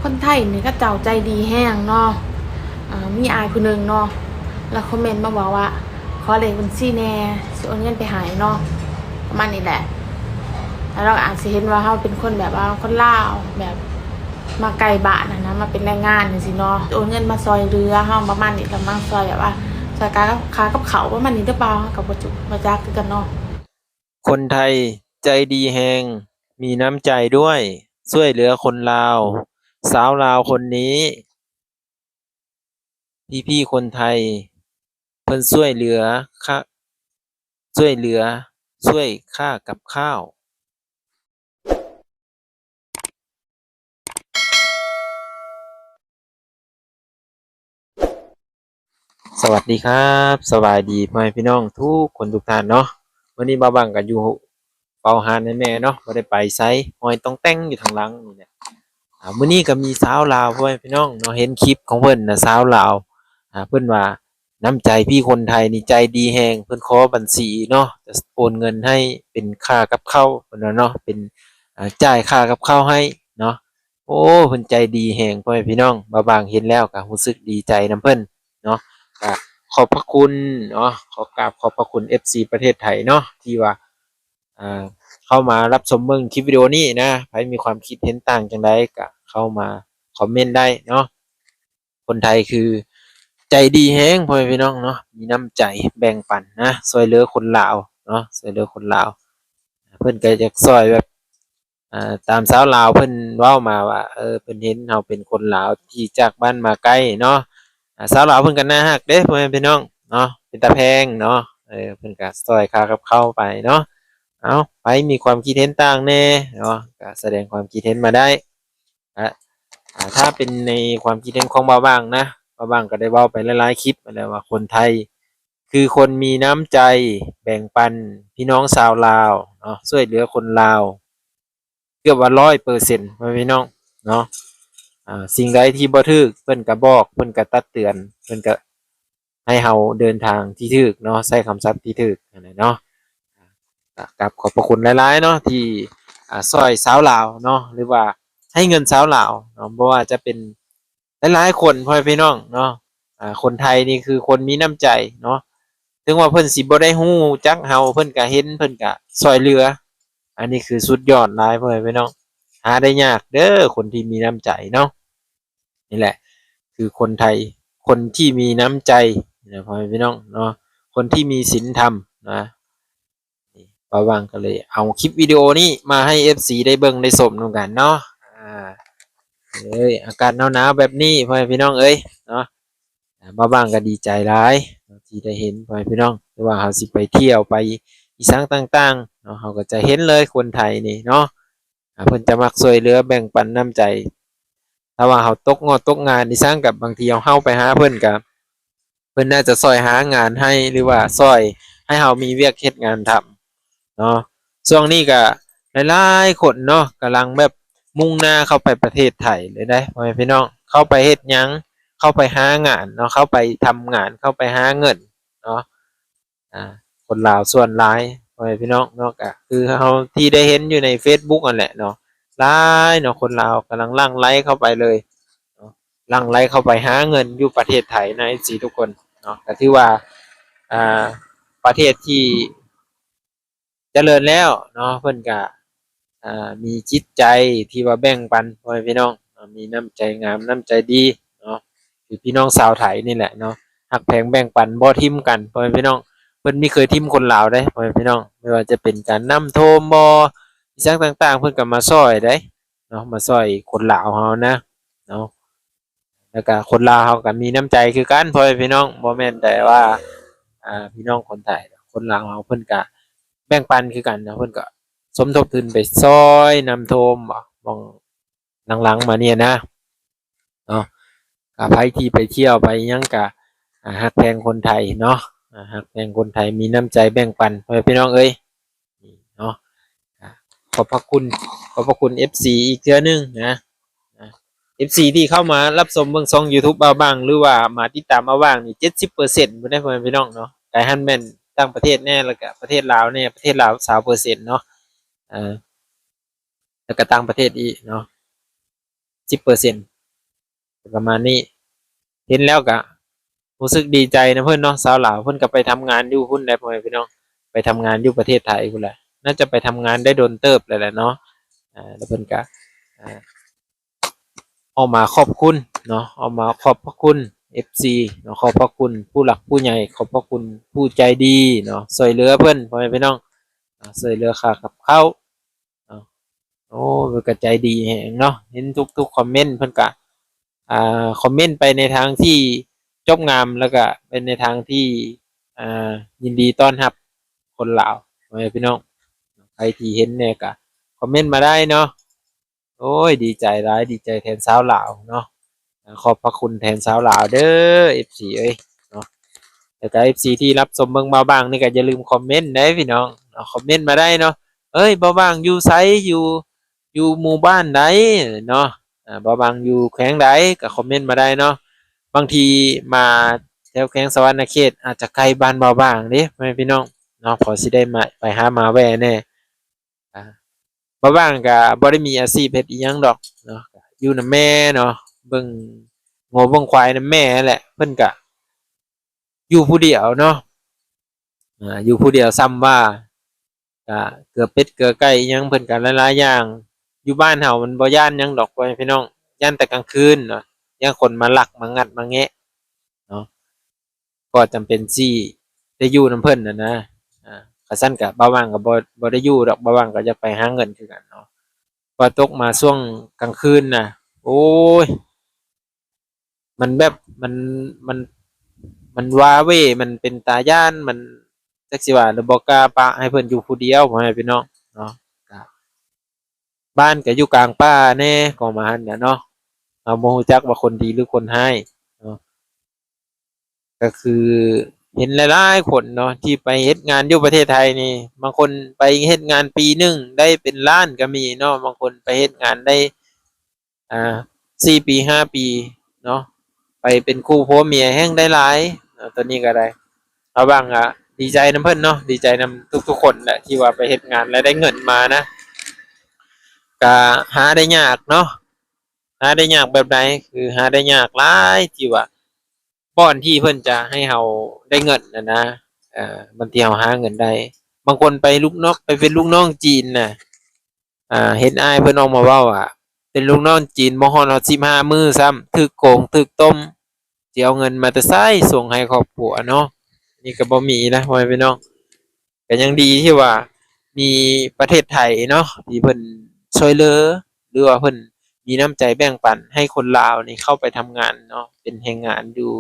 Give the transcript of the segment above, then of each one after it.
ຄົນໄທນີ້ເຂົາເຈົ້າໃຈດີແຮງເນາະ. ເອີ ມີອ້າຍຜູ້ໜຶ່ງເນາະ ລາວຄອມເມັນມາບອກວ່າ ຂໍເລກບັນຊີແດ່ ຊິໂອນເງິນໄປໃຫ້ເນາະ ປະມານນີ້ແຫຼະ. ແລ້ວລາວອາດຊິເຫັນວ່າເຮົາເປັນຄົນແບບວ່າຄົນລາວ ແບບມາໄກບ້ານຫັ້ນນະ ມາເປັນແຮງງານຈັ່ງຊີ້ເນາະ ໂອນເງິນມາຊ່ອຍເຫຼືອເຮົາປະມານນີ້ ກຳລັງຊ່ອຍແບບວ່າ ຊ່ອຍກາ ຄ່າກັບເຂົ້າປະມານນີ້ຫຼືເປົ່າ ເຮົາກໍບໍ່ຈັກ ບໍ່ຈັກຄືກັນເນາະ. ຄົນໄທໃຈດີແຮງ ມີນ້ຳໃຈດ້ວຍ ຊ່ວຍເຫຼືອຄົນລາວ. ຊາວລາວຄົນນີ້ ພີ່ໆຄົນໄທ ເພິ່ນຊ່ວຍເຫຼືອ ຄ່າ ຊ່ວຍເຫຼືອ ຊ່ວຍຄ່າກັບຂ້າວ. ສະຫວັດດີຄັບ ສະບາຍດີພໍ່ແມ່ພີ່ນ້ອງທຸກຄົນທຸກທ່ານເນາະ. ມື້ນີ້ບ່າວບັງກໍຢູ່ເຝົ້າຮ້ານໃຫ້ແມ່ເນາະ ບໍ່ໄດ້ໄປໃສ ຫ້ອຍຕ່ອງແຕ່ງຢູ່ທາງຫຼັງນີ້ແຫຼະ. ອາ ມື້ນີ້ກໍມີຊາວລາວພໍ່ແມ່ພີ່ນ້ອງເນາະ ເຫັນຄລິບຂອງເພິ່ນນະ ຊາວລາວ ອາ ເພິ່ນວ່າ ນ້ຳໃຈພີ່ຄົນໄທນີ້ໃຈດີແຮງ ເພິ່ນຂໍບັນຊີເນາະ ຈະໂອນເງິນໃຫ້ເປັນຄ່າກັບເຂົ້າເພິ່ນວ່າເນາະ ເປັນ ອາ ຈ່າຍຄ່າກັບເຂົ້າໃຫ້ເນາະ. ໂອ້ ເພິ່ນໃຈດີແຮງ ພໍ່ແມ່ພີ່ນ້ອງ ບ່າວບາງເຫັນແລ້ວກໍຮູ້ສຶກດີໃຈນຳເພິ່ນເນາະ. ກໍຂອບພະຄຸນເນາະ ຂໍກາບຂອບພະຄຸນເອັຟຊີປະເທດໄທເນາະ ທີ່ວ່າ ອາ ເຂົ້າມາຮັບຊົມເບິ່ງຄລິບວິດີໂອນີ້ນະ. ໃຜມີຄວາມຄິດເຫັນຕ່າງຈັ່ງໃດກໍເຂົ້າມາຄອມເມັນໄດ້ເນາະ. ຄົນໄທຄືໃຈດີແຮງ ພໍ່ແມ່ພີ່ນ້ອງເນາະ ມີນ້ຳໃຈແບ່ງປັນນະ ຊ່ວຍເຫຼືອຄົນລາວເນາະ ຊ່ວຍເຫຼືອຄົນລາວ. ເພິ່ນກໍຢາກຊ່ວຍແບບ ອາ ຕາມຊາວລາວເພິ່ນເວົ້າມາວ່າ ເອີ ເພິ່ນເຫັນເຮົາເປັນຄົນລາວທີ່ຈາກບ້ານມາໄກເນາະ. ອາ ຊາວລາວເພິ່ນກໍໜ້າຮັກເດ້ ພໍ່ແມ່ພີ່ນ້ອງເນາະ ເປັນຕາແພງເນາະ. ເອີ ເພິ່ນກໍຊ່ອຍຄ່າກັບເຂົ້າໄປເນາະ. ເອົາ ໃຜມີຄວາມຄິດເຫັນຕ່າງແດ່ເນາະ ກໍສະແດງຄວາມຄິດເຫັນມາໄດ້. ອາ ອາ ຖ້າເປັນໃນຄວາມຄິດເຫັນຂອງບ່າວບາງນະ ບ່າວບາງກໍໄດ້ເວົ້າໄປຫຼາຍໆຄລິບຫັ້ນແຫຼະວ່າ ຄົນໄທຄືຄົນມີນ້ຳໃຈແບ່ງປັນພີ່ນ້ອງຊາວລາວເນາະ ຊ່ວຍເຫຼືອຄົນລາວເກືອບວ່າຮ້ອຍເປີເຊັນ ພໍ່ແມ່ພີ່ນ້ອງເນາະ. ອາ ສິ່ງໃດທີ່ບໍ່ຖືກ ເພິ່ນກໍບອກ ເພິ່ນກໍຕັກເຕືອນ ເພິ່ນກໍ ໃຫ້ເຮົາເດີນທາງທີ່ຖືກເນາະ ໃຊ້ຄຳສັບທີ່ຖືກຫັ້ນແຫຼະເນາະ. ກໍກາບຂອບພະຄຸນຫຼາຍໆເນາະ ທີ່ ອາ ຊ່ອຍຊາວລາວເນາະ ຫຼືວ່າໃຫ້ເງິນຊາວລາວເນາະ ບໍ່ວ່າຈະເປັນຫຼາຍໆຄົນ ພໍ່ແມ່ພີ່ນ້ອງເນາະ. ອາ ຄົນໄທນີ້ຄືຄົນມີນ້ຳໃຈເນາະ ເຖິງວ່າເພິ່ນຊິບໍ່ໄດ້ຮູ້ຈັກເຮົາ ເພິ່ນກະເຫັນ ເພິ່ນກະຊ່ອຍເຫຼືອ. ອັນນີ້ຄືສຸດຍອດຫຼາຍ ພໍ່ແມ່ພີ່ນ້ອງ ຫາໄດ້ຍາກເດີ ຄົນທີ່ມີນ້ຳໃຈເນາະ. ນີ້ແຫຼະຄືຄົນໄທ ຄົນທີ່ມີນ້ຳໃຈນະ ພໍ່ແມ່ພີ່ນ້ອງເນາະ ຄົນທີ່ມີສິນທຳນະ. ບ່າວບາງກໍເລີຍເອົາຄລິບວິດີໂອນີ້ມາໃຫ້ເອັຟຊີໄດ້ເບິ່ງໄດ້ຊົມນຳກັນເນາະ. ອາ ເອີຍ ອາກາດໜາວໆແບບນີ້ ພໍ່ແມ່ພີ່ນ້ອງເອີຍເນາະ ບ່າວບາງກໍດີໃຈຫຼາຍເນາະ ທີ່ໄດ້ເຫັນ ພໍ່ແມ່ພີ່ນ້ອງ ຫຼືວ່າເຮົາຊິໄປທ່ຽວໄປອີ່ສັງຕ່າງໆເນາະ ເຮົາກໍຈະເຫັນເລີຍຄົນໄທນີ້ເນາະ ອາ ເພິ່ນຈະມັກຊ່ວຍເຫຼືອແບ່ງປັນນ້ຳໃຈ. ຖ້າວ່າເຮົາຕົກງອດຕົກງານອີ່ສັງ ກໍບາງທີເຮົາ ເຮົາໄປຫາເພິ່ນ ກໍເພິ່ນໜ້າຈະຊ່ອຍຫາງານໃຫ້ ຫຼືວ່າຊ່ອຍໃຫ້ເຮົາມີວຽກເຮັດງານທຳເນາະ. ຊ່ວງນີ້ກໍຫຼາຍໆຄົນເນາະ ກຳລັງແບບມຸ່ງໜ້າເຂົ້າໄປປະເທດໄທເລີຍເດ້ ພໍ່ແມ່ພີ່ນ້ອງ ເຂົ້າໄປເຮັດຫຍັງ ເຂົ້າໄປຫາງານເນາະ ເຂົ້າໄປທຳງານ ເຂົ້າໄປຫາເງິນເນາະ. ອາ ຄົນລາວສ່ວນຫຼາຍ ພໍ່ແມ່ພີ່ນ້ອງເນາະ ກະຄືເຮົາທີ່ໄດ້ເຫັນຢູ່ໃນເຟສບຸກຫັ້ນແຫຼະເນາະ ຫຼາຍເນາະ ຄົນລາວກຳລັງຫຼັ່ງໄຫຼເຂົ້າໄປເລີຍເນາະ ຫຼັ່ງໄຫຼເຂົ້າໄປຫາເງິນຢູ່ປະເທດໄທນະ ເອັຟຊີທຸກຄົນເນາະ. ກະຖືວ່າ ອາ ປະເທດທີ່ຈະເລີນແລ້ວເນາະ ເພິ່ນກະ ອາ ມີຈິດໃຈທີ່ວ່າແບ່ງປັນ ພໍ່ແມ່ພີ່ນ້ອງເນາະ ມີນ້ຳໃຈງາມ ນ້ຳໃຈດີເນາະ ຄືພີ່ນ້ອງຊາວໄທນີ້ແຫຼະເນາະ ຮັກແພງແບ່ງປັນ ບໍ່ຖິ້ມກັນ ພໍ່ແມ່ພີ່ນ້ອງ. ເພິ່ນບໍ່ເຄີຍຖິ້ມຄົນລາວເດ້ ພໍ່ແມ່ພີ່ນ້ອງ ບໍ່ວ່າຈະເປັນການນ້ຳຖ້ວມບໍ ອີ່ສັງຕ່າງໆ ເພິ່ນກໍມາຊ່ອຍເດ້ເນາະ ມາຊ່ອຍຄົນລາວເຮົານະເນາະ. ແລ້ວກະຄົນລາວເຮົາກໍມີນ້ຳໃຈຄືກັນ ພໍ່ແມ່ພີ່ນ້ອງ ບໍ່ແມ່ນແຕ່ວ່າ ອາ ພີ່ນ້ອງຄົນໄທ ຄົນລາວເຮົາເພິ່ນກະແບ່ງປັນຄືກັນເນາະ ເພິ່ນກໍສົມທົບທຶນໄປຊ່ອຍນ້ຳຖ້ວມບໍ ໝ່ອງຫຼັງໆມານີ້ນະເນາະ. ກະໃຜທີ່ໄປທ່ຽວໄປຫຍັງກະ ອາ ຮັກແພງຄົນໄທເນາະ ອາ ຮັກແພງຄົນໄທ ມີນ້ຳໃຈແບ່ງປັນ ພໍ່ແມ່ພີ່ນ້ອງເອີຍ ນີ້ເນາະ. ອາ ຂອບພະຄຸນ ຂອບພະຄຸນເອັຟຊີອີກເທື່ອໜຶ່ງນະ ນະ ເອັຟຊີທີ່ເຂົ້າມາຮັບຊົມເບິ່ງຊ່ອງຢູທູບບ່າວບັງ ຫຼືວ່າມາຕິດຕາມບ່າວບັງນີ້ ເຈັດສິບເປີເຊັນພຸ້ນເດ້ ພໍ່ແມ່ພີ່ນ້ອງເນາະ. ກາຍຫັ້ນແມ່ນຕ່າງປະເທດແດ່ ແລ້ວກະປະເທດລາວແດ່ ປະເທດລາວຊາວເປີເຊັນເນາະ ອາ ແລ້ວກະຕ່າງປະເທດອີກເນາະ ສິບເປີເຊັນ ປະມານນີ້ ເຫັນແລ້ວກະຮູ້ສຶກດີໃຈນຳເພິ່ນເນາະ ຊາວລາວ ເພິ່ນກະໄປທຳງານຢູ່ພຸ້ນແຫຼະ ພໍ່ແມ່ພີ່ນ້ອງ ໄປທຳງານຢູ່ປະເທດໄທພຸ້ນແຫຼະ ໜ້າຈະໄປທຳງານໄດ້ດົນເຕີບແລ້ວແຫຼະເນາະ ອາ ແລ້ວເພິ່ນກະ ອາ ອອກມາຂອບຄຸນເນາະ ອອກມາຂອບພະຄຸນເອັຟຊີເນາະ ຂອບພະຄຸນຜູ້ຫຼັກຜູ້ໃຫຍ່ ຂອບພະຄຸນຜູ້ໃຈດີເນາະ ຊ່ວຍເຫຼືອເພິ່ນ ພໍ່ແມ່ພີ່ນ້ອງ ອາ ຊ່ວຍເຫຼືອຄ່າກັບເຂົ້າເນາະ ໂອ້ ເພິ່ນກະໃຈດີແຮງເນາະ ເຫັນທຸກໆຄອມເມັນ ເພິ່ນກະ ອ່າ ຄອມເມັນໄປໃນທາງທີ່ຈົບງາມ ແລ້ວກະໄປໃນທາງທີ່ ອ່າ ຍິນດີຕ້ອນຮັບຄົນລາວ ພໍ່ແມ່ພີ່ນ້ອງ ໃຜທີ່ເຫັນແດ່ກະຄອມເມັນມາໄດ້ເນາະ ໂອ້ຍ ດີໃຈຫຼາຍ ດີໃຈແທນຊາວລາວເນາະ ຂອບພະຄຸນແທນຊາວລາວເດີ ເອັຟຊີເອີຍເນາະ ແລ້ວກະເອັຟຊີທີ່ຮັບຊົມເບິ່ງບ່າວບາງນີ້ກະຢ່າລືມຄອມເມັນເດ້ພີ່ນ້ອງເນາະ ຄອມເມັນມາໄດ້ເນາະ ເອີຍ ບ່າວບາງຢູ່ໃສ ຢູ່ ຢູ່ໝູ່ບ້ານໃດເນາະ ອາ ບ່າວບາງຢູ່ແຂວງໃດ ກະຄອມເມັນມາໄດ້ເນາະ ບາງທີມາແຖວແຂວງສະຫວັນນະເຂດ ອາດຈະໄກບ້ານບ່າວບາງເດ້ ພໍ່ແມ່ພີ່ນ້ອງເນາະ ພໍຊິໄດ້ມາ ໄປຫາມາແວ່ແດ່ ອາ ບ່າວບາງກະບໍ່ໄດ້ມີອາຊີບເຮັດອີ່ຫຍັງດອກເນາະ ຢູ່ນຳແມ່ເນາະ ເບິ່ງງົວເບິ່ງຄວາຍນຳແມ່ຫັ້ນແຫຼະ ເພິ່ນກະ ຢູ່ຜູ້ດຽວເນາະ ອາ ຢູ່ຜູ້ດຽວ ສ່ຳວ່າກະເກືອເປັດເກືອໄກ່ອີ່ຫຍັງ ເພິ່ນກະຫຼາຍໆຢ່າງ ຢູ່ບ້ານເຮົາມັນບໍ່ຢ້ານຫຍັງດອກ ພໍ່ແມ່ພີ່ນ້ອງ ຢ້ານແຕ່ກາງຄືນເນາະ ຢ້ານຄົນມາລັກມາງັດມາແງະເນາະ ກໍຈຳເປັນຊິໄດ້ຢູ່ນຳເພິ່ນຫັ້ນນະ ອາ ຄັນຊັ້ນກະບ່າວບາງກະບໍ່ ບໍ່ໄດ້ຢູ່ດອກ ບ່າວບາງກະຢາກໄປຫາເງິນຄືກັນເນາະ ວ່າຕົກມາຊ່ວງກາງຄືນນະ ໂອ້ຍ ມັນແບບ ມັນ ມັນ ມັນຫວ້າເຫວ ມັນເປັນຕາຢ້ານ ມັນ ຈັກຊິວ່າແລ້ວ ບໍ່ກ້າປະໃຫ້ເພິ່ນຢູ່ຜູ້ດຽວ ພໍ່ແມ່ພີ່ນ້ອງເນາະ ກະ ບ້ານກະຢູ່ກາງປ່າແດ່ ກໍປະມານຫັ້ນແຫຼະເນາະ ເຮົາບໍ່ຮູ້ຈັກວ່າຄົນດີຫຼືຄົນຮ້າຍເນາະ ກະຄືເຫັນຫຼາຍໆຄົນເນາະ ທີ່ໄປເຮັດງານຢູ່ປະເທດໄທນີ້ ບາງຄົນໄປເຮັດງານປີໜຶ່ງໄດ້ເປັນລ້ານກະມີເນາະ ບາງຄົນໄປເຮັດງານໄດ້ ອ່າ ສີ່ປີຫ້າປີເນາະ ໄປເປັນຄູ່ຜົວເມຍແຮ່ງໄດ້ຫຼາຍເນາະ ໂຕນີ້ກະໄດ້ ເຮົາຫວັງກະດີໃຈນຳເພິ່ນເນາະ ດີໃຈນຳທຸກໆຄົນແຫຼະ ທີ່ວ່າໄປເຮັດງານແລ້ວໄດ້ເງິນມານະ ກະຫາໄດ້ຍາກເນາະ ຫາໄດ້ຍາກແບບໃດ ຄືຫາໄດ້ຍາກຫຼາຍ ທີ່ວ່າບ່ອນທີ່ເພິ່ນຈະໃຫ້ເຮົາໄດ້ເງິນຫັ້ນນະ ບ່ອນທີ່ເຮົາຫາເງິນໄດ້ ບາງຄົນໄປລູກນ້ອງ ໄປເປັນລູກນ້ອງຈີນນະ ອ່າ ເຫັນອ້າຍເພິ່ນອອກມາເວົ້າວ່າ ເປັນລູກນ້ອງຈີນບໍ່ຮອດ ຮອດສິບຫ້າມື້ຊ້ຳ ຖືກໂກງຖືກຕົ້ມ ຊິເອົາເງິນມາແຕ່ໃສສົ່ງໃຫ້ຄອບຄົວເນາະ ນີ້ກະບໍ່ມີນະ ພໍ່ແມ່ພີ່ນ້ອງ ກະຍັງດີທີ່ວ່າມີປະເທດໄທເນາະ ທີ່ເພິ່ນຊ່ວຍເຫຼືອ ຫຼືວ່າເພິ່ນມີນ້ຳໃຈແບ່ງປັນໃຫ້ຄົນລາວນີ້ເຂົ້າໄປທຳງານເນາະ ເປັນແຮງງານຢູ່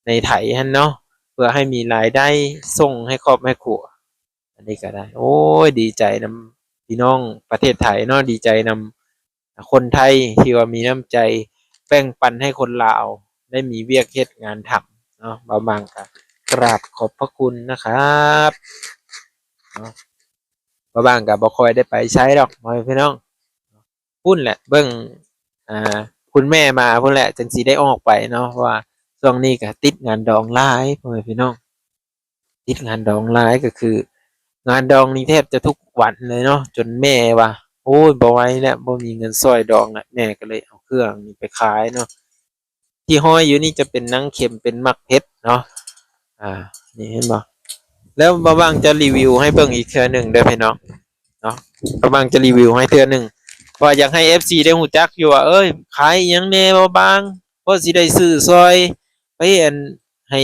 ໃນໄທຫັ້ນເນາະ ເພື່ອໃຫ້ມີລາຍໄດ້ສົ່ງໃຫ້ຄອບໃຫ້ຄົວ ອັນນີ້ກະໄດ້ ໂອ້ຍ ດີໃຈນຳພີ່ນ້ອງປະເທດໄທເນາະ ດີໃຈນຳຄົນໄທທີ່ວ່າມີນ້ຳໃຈແບ່ງປັນໃຫ້ຄົນລາວໄດ້ມີວຽກເຮັດງານທຳເນາະ ບ່າວບາງກະກາບຂອບພະຄຸນນະຄັບເນາະ ບ່າວບາງກະບໍ່ຄ່ອຍໄດ້ໄປໃສດອກ ພໍ່ແມ່ພີ່ນ້ອງ ພຸ້ນແຫຼະ ເບິ່ງ ອ່າ ຄຸນແມ່ມາພຸ້ນແຫຼະ ຈັ່ງຊິໄດ້ອອກໄປເນາະ ເພາະວ່າຊ່ວງນີ້ກະຕິດງານດອງຫຼາຍ ພໍ່ແມ່ພີ່ນ້ອງ ຕິດງານດອງຫຼາຍ ກະຄືງານດອງນີ້ແທບຈະທຸກວັນເລີຍເນາະ ຈົນແມ່ວ່າ ໂອ້ຍ ບໍ່ໄຫວແລ້ວ ບໍ່ມີເງິນຊ່ອຍດອງແລ້ວ ແມ່ກະເລີຍເອົາເຄື່ອງນີ້ໄປຂາຍເນາະ ທີ່ຫ້ອຍຢູ່ນີ້ຈະເປັນນາງເຂັມ ເປັນໝາກເພັດເນາະ ອ່າ ນີ້ເຫັນບໍ່ ແລ້ວບ່າວບາງຈະຣີວິວໃຫ້ເບິ່ງອີກເທື່ອໜຶ່ງເດີພີ່ນ້ອງເນາະ ບ່າວບາງຈະຣີວິວໃຫ້ເທື່ອໜຶ່ງ ເພາະວ່າຢາກໃຫ້ເອັຟຊີໄດ້ຮູ້ຈັກຢູ່ວ່າ ເອີຍ ຂາຍອີ່ຫຍັງແດ່ບ່າວບາງ ພໍຊິໄດ້ຊື້ຊ່ອຍໄປ ອັນ ໃຫ້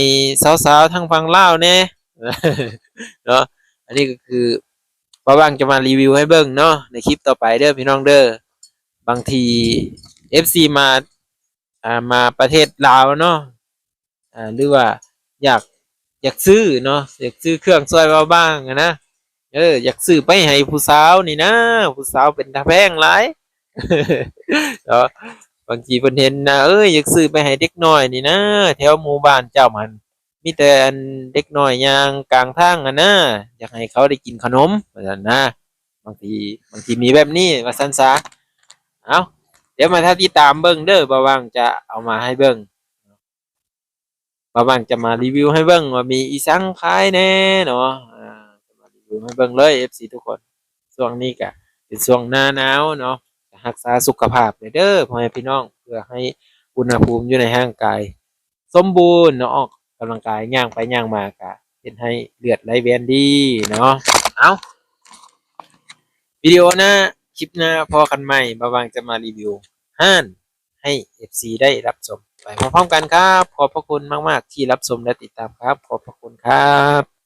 ສາວໆທາງຝັ່ງລາວແດ່ເນາະ ອັນນີ້ກະຄືບ່າວບາງຈະມາຣີວິວໃຫ້ເບິ່ງເນາະ ໃນຄລິບຕໍ່ໄປເດີພີ່ນ້ອງເດີ ບາງທີເອັຟຊີມາ ອ່າ ມາປະເທດລາວເນາະ ອ່າ ຫຼືວ່າຢາກ ຢາກຊື້ເນາະ ຢາກຊື້ເຄື່ອງຊ່ອຍເວົ້າບ້າງຫັ້ນນະ ເອີ ຢາກຊື້ໄປໃຫ້ຜູ້ສາວນີ້ນະ ຜູ້ສາວເປັນຕາແພງຫຼາຍເນາະ ບາງທີເພິ່ນເຫັນນະ ເອີ ຢາກຊື້ໄປໃຫ້ເດັກນ້ອຍນີ້ນະ ແຖວໝູ່ບ້ານເຈົ້າຫັ້ນ ມີແຕ່ອັນເດັກນ້ອຍຍ່າງກາງທາງຫັ້ນນະ ຢາກໃຫ້ເຂົາໄດ້ກິນຂະໜົມ ວ່າຊັ້ນນະ ບາງທີ ບາງທີມີແບບນີ້ ວ່າຊັ້ນສາ ເອົ້າ ດຽວມາຖ້າຕິດຕາມເບິ່ງເດີ ບ່າວບາງຈະເອົາມາໃຫ້ເບິ່ງ ບ່າວບາງຈະມາຣີວິວໃຫ້ເບິ່ງວ່າມີອີ່ສັງຂາຍແດ່ເນາະ ອ່າ ຈະມາຣີວິວໃຫ້ເບິ່ງເລີຍ ເອັຟຊີທຸກຄົນ ຊ່ວງນີ້ກະເປັນຊ່ວງໜ້າໜາວເນາະ ກະຮັກສາສຸຂະພາບແດ່ເດີພໍ່ແມ່ພີ່ນ້ອງ ເພື່ອໃຫ້ ອຸນຫະພູມຢູ່ໃນຮ່າງກາຍສົມບູນເນາະ ອອກກຳລັງກາຍ ຍ່າງໄປຍ່າງມາກະເຮັດໃຫ້ເລືອດໄຫຼແວນດີເນາະ. ເອົາ ວິດີໂອໜ້າ ຄລິບໜ້າພໍ້ກັນໃໝ່ ບ່າວຫວ່າງຈະມາຣີວິວຮ້ານໃຫ້ເອັຟຊີໄດ້ຮັບຊົມໄປພ້ອມໆກັນຄັບ. ຂອບພະຄຸນມາກໆທີ່ຮັບຊົມ ແລະ ຕິດຕາມຄັບ. ຂອບພະຄຸນຄັບ.